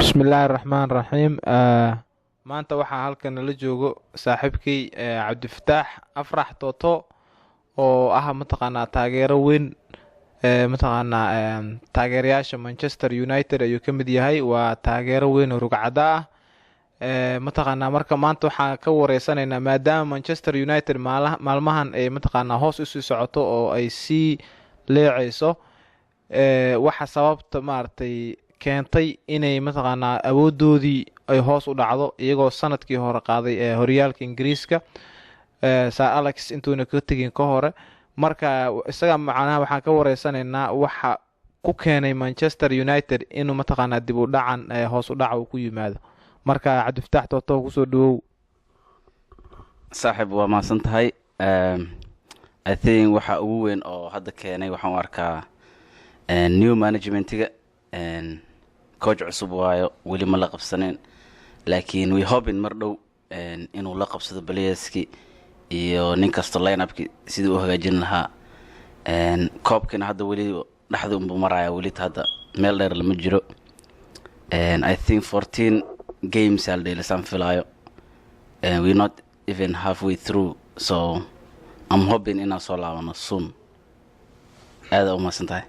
Bismillaahi raxmaan raxiim. Maanta waxaa halkan nala joogo saaxiibkay Cabdifataax Afrax Toto oo ah mataqaanaa taageero weyn, mataqaanaa taageerayaasha Manchester United ayuu ka mid yahay. Waa taageero weyn oo rugcada ah mataqaanaa. Marka maanta waxaan ka wareysanaynaa, maadaama Manchester United maalmahan ay mataqaanaa hoos usii socoto oo ay sii leeceyso, waxa sababta maaragtay keentay inay mataqaanaa awoodoodii ay hoos u dhacdo, iyagoo sanadkii hore qaaday ee horyaalka Ingiriiska, Sir Alex intuuna ka tegin ka hore. Marka isaga macnaha waxaan ka wareysanaynaa waxa ku keenay Manchester United inuu mataqaanaa dib u dhacan hoos u dhaca uu ku yimaado. Marka Cabdifataax Tooto, kusoo dhawow. Saaxiib, waa mahadsan tahay. I think waxa ugu weyn oo hadda keenay waxaan u arkaa new managementiga. Coach cusub waayo, weli ma la qabsanin, laakiin we hoping mar dhow inuu la qabsado playerski iyo nin kasta lineupki sidii u hagaajin lahaa. Koobkina hadda weli dhexda unbuu maraya, weli hadda meel dheer lama jiro. I think 14 games aa la dheelisaan filaayo. We not even halfway through, so I'm hoping inaan soo laabano soon. Aada u mahadsan tahay.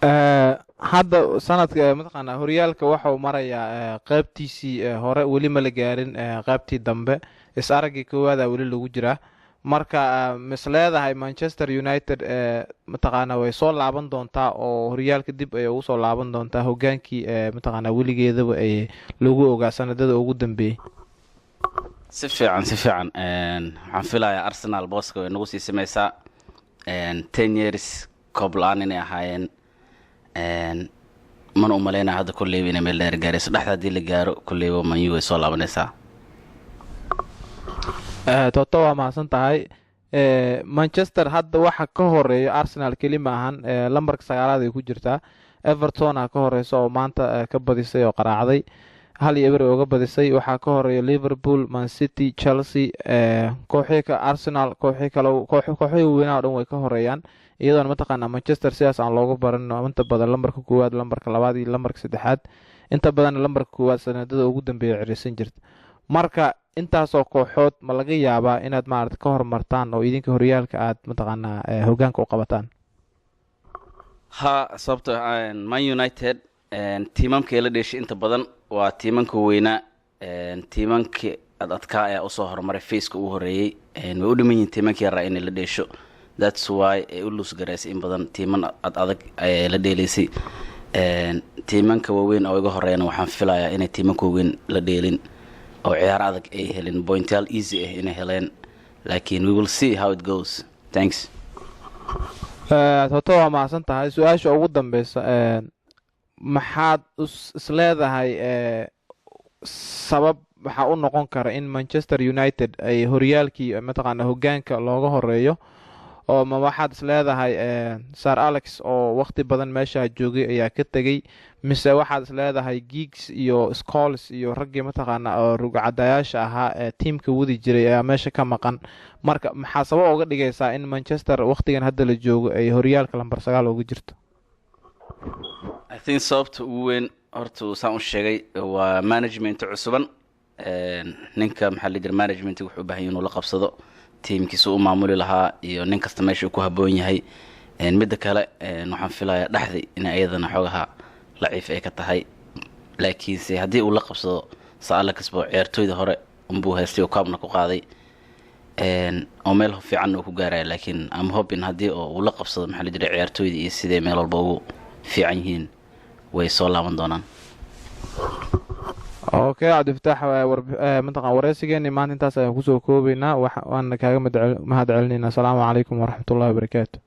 Hadda sanadka mataqaanaa horyaalka waxau marayaa qeybtiisii hore, weli ma la gaarin qeybtii dambe, is araggii koowaada weli lagu jiraa. Marka mis leedahay Manchester United mataqaanaa way soo laaban doontaa oo horyaalka dib ay ugu soo laaban doontaa hogaankii mataqaanaa weligeedaba ay lagu ogaa sanadada ugu dambeeyey? Si fiican, si fiican. Waxaan filayaa Arsenal booska way nagu sii sameysaa. 10 years koob la-aan inay ahaayeen, mana u malaynaya hadda kolleyba inay meel dheer gaarayso. Dhexda haddii la gaaro, kolleyba Man U way soo laabanaysaa. Toto, waa mahadsan tahay. Manchester hadda waxa ka horeeyo Arsenal keli ma ahan, lambarka sagaalaad ay ku jirtaa. Everton a ka horeysa oo maanta ka badisay oo qaraacday, 1-0 oga badisay. Waxaa ka horeeya Liverpool, Man City, Chelsea, kooxii ka Arsenal, kooxii kale, kooxihii weynaha o dhan way ka horeeyaan, iyadoona mataqaanaa Manchester sidaas aan loogu baran inta badan lambarka koowaad, lambarka labaad iyo lambarka saddexaad. Inta badan lambarka koowaad sanadada ugu dambeeya ciriirsan jirta. Marka intaasoo kooxood ma laga yaabaa inaad maarata ka hormartaan oo idinka horyaalka aad mataqaanaa hogaanka u qabataan? Ha, sababto Man United tiimamka la dheeshay inta badan waa tiimanka weynaa. Tiimankii ad adkaa ayaa usoo horumaray faceka ugu horeeyey. Way u dhiman yihiin tiimankii yaraa inay la dheesho. That's why ay u lose garaysay. In badan tiiman ad adag ayay la dheelaysay. Tiimanka waaweyn oo iga horeeyana waxaan filayaa inay tiimanka waaweyn la dheelin oo ciyaar adag ay helin, pointyaal easy ah inay heleen, laakiin we will see how it goes. Thanks. Toto, waa mahadsan tahay. Su-aasha ugu dambeysa, maxaad isleedahay sabab waxaa u noqon kara in Manchester United ay horyaalkii mataqaana hogaanka looga horeeyo? Oo ma waxaad isleedahay Sir Alex oo waqti badan meesha joogay ayaa ka tegey, mise waxaad isleedahay Giggs iyo Scholes iyo raggii mataqaana oo rugcadayaasha ahaa ee tiimka wadi jiray ayaa meesha ka maqan? Marka maxaa sabab uga dhigaysaa in Manchester waqtigan hadda la joogo ay horyaalka lambar 9 uga jirto? I think sababta ugu weyn horta saan u sheegay waa management cusuban. Ninka maxaa la jira, management wuxuu u baahan yahay inuu la qabsado tiimkiisa u maamuli lahaa iyo nin kasta meesha uu ku habboon yahay. Midda kale, waxaan filayaa dhexdi in iyadana xoogaha laciif ay ka tahay, laakiinse haddii uu la qabsado Sir Alex bo ciyaartooyda hore unbuu haystay oo koobna ku qaaday oo meel fiican uu ku gaaraya. Laakiin I'm hoping haddii oo uu la qabsado, maxaa la jiray, ciyaartooyda iyo siday meel walba ugu fiican yihiin, way soo laaban doonaan. Okay, Cabdifataax, mataqan wareysigeeni maanta intaas ayaan kusoo koobeynaa. Waana kaaga mahad celinaynaa. Asalaamu calaykum waraxmatullahi wabarakaatu.